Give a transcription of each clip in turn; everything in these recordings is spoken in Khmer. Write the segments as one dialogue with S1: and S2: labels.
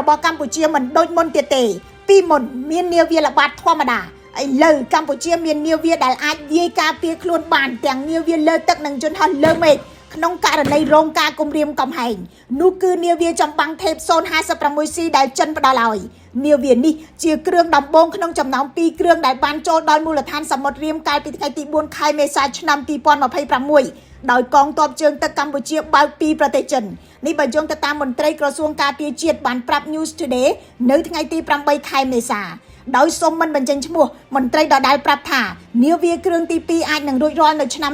S1: របស់កម្ពុជាមិនដូចមុនទៀតទេពីមុនមាននាវាល្បាតធម្មតាឥឡូវកម្ពុជាមាននាវាដែលអាចវាយការពារខ្លួនបានទាំងនាវាលើទឹកនិងយន្តហោះលើមេឃក្នុងករណីរងការគំរាមកំហែងនោះគឺនាវាចម្បាំង Type 056C ដែលចិនផ្ដល់ឲ្យនាវានេះជាគ្រឿងដំបូងក្នុងចំណោម2គ្រឿងដែលបានចូលដល់មូលដ្ឋានសមុទ្ររាមកាលពីថ្ងៃទី4ខែមេសាឆ្នាំ2026ដោយកងទ័ពជើងទឹកកម្ពុជាបើកពីប្រទេសចិននេះបើយោងទៅតាមមន្ត្រីក្រសួងការពារជាតិបានប្រាប់ News Today នៅថ្ងៃទី8ខែមេសាដោយសូមមិនបញ្ចេញឈ្មោះមន្ត្រីដដែលប្រាប់ថានាវាគ្រឿងទី2អាចនឹងរួចរាល់នៅឆ្នាំ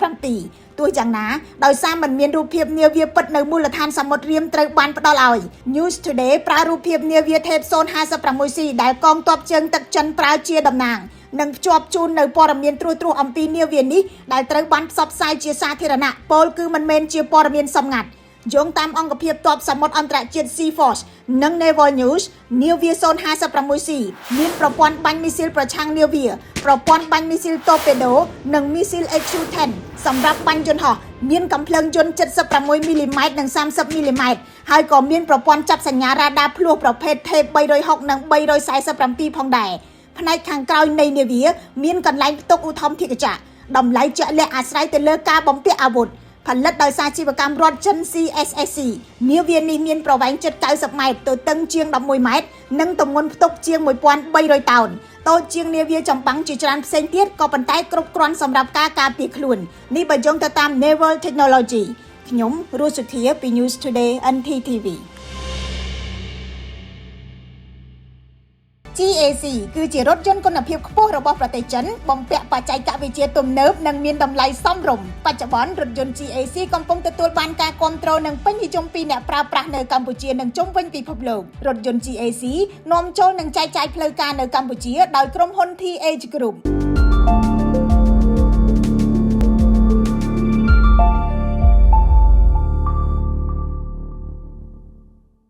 S1: 2027ទោះយ៉ាងណាដោយសារមិនមានរូបភាពនាវាពិតនៅមូលដ្ឋានសមុទ្ររាមត្រូវបានផ្ដល់ឲ្យ News Today ប្រើរូបភាពនាវា Type 056C ដែលកងទ័ពជើងទឹកចិនប្រើជាតំណាងនិងភ្ជាប់ជូននៅព័ត៌មានត្រួសត្រាសអំពីនាវានេះដែលត្រូវបានផ្សព្វផ្សាយជាសាធារណៈពោលគឺមិនមែនជាព័ត៌មានសម្ងាត់យោងតាមអង្គភាពទ័ពសមុទ្រអន្តរជាតិ Sea Force និង Naval News នាវា 056C មានប្រព័ន្ធបាញ់មីស៊ីលប្រឆាំងនាវាប្រព័ន្ធបាញ់មីស៊ីលតូពេដូនិងមីស៊ីល HQ-10 សម្រាប់បាញ់យន្តហោះមានកំភ្លើងយន្ត76មីលីម៉ែត្រនិង30មីលីម៉ែត្រហើយក៏មានប្រព័ន្ធចាប់សញ្ញារ៉ាដាភ្លោះប្រភេទ Type 360និង347ផងដែរផ្នែកខាងក្រោយនៃនាវាមានកន្លែងផ្ទុកឧទ្ធម្ភាគចក្រតម្លៃជាក់លាក់អាស្រ័យទៅលើការបំពាក់អាវុធផលិតដោយសារជីវកម្មរដ្ឋចិន CSSC នាវានេះមានប្រវែងជិត90ម៉ែត្រទទឹងជាង11ម៉ែត្រនិងទម្ងន់ផ្ទុកជាង1300តោនតូចជាងនាវាចម្បាំងជាច្រើនផ្សេងទៀតក៏ប៉ុន្តែគ្រប់គ្រាន់សម្រាប់ការការពារខ្លួននេះបើយោងទៅតាម Naval Technology ខ្ញុំរស់សុធាពី News Today NTTV GAC គឺជារថយន្តគុណភាពខ្ពស់របស់ប្រទេសចិនបំពាក់បច្ចេកវិទ្យាទំនើបនិងមានតម្លៃសមរម្យបច្ចុប្បន្នរថយន្ត GAC កំពុងទទួលបានការគាំទ្រនិងពេញនិយមពីអ្នកប្រើប្រាស់នៅកម្ពុជានិងជុំវិញពិភពលោករថយន្ត GAC នាំចូលនិងចែកចាយផ្លូវការនៅកម្ពុជាដោយក្រុមហ៊ុន TH Group។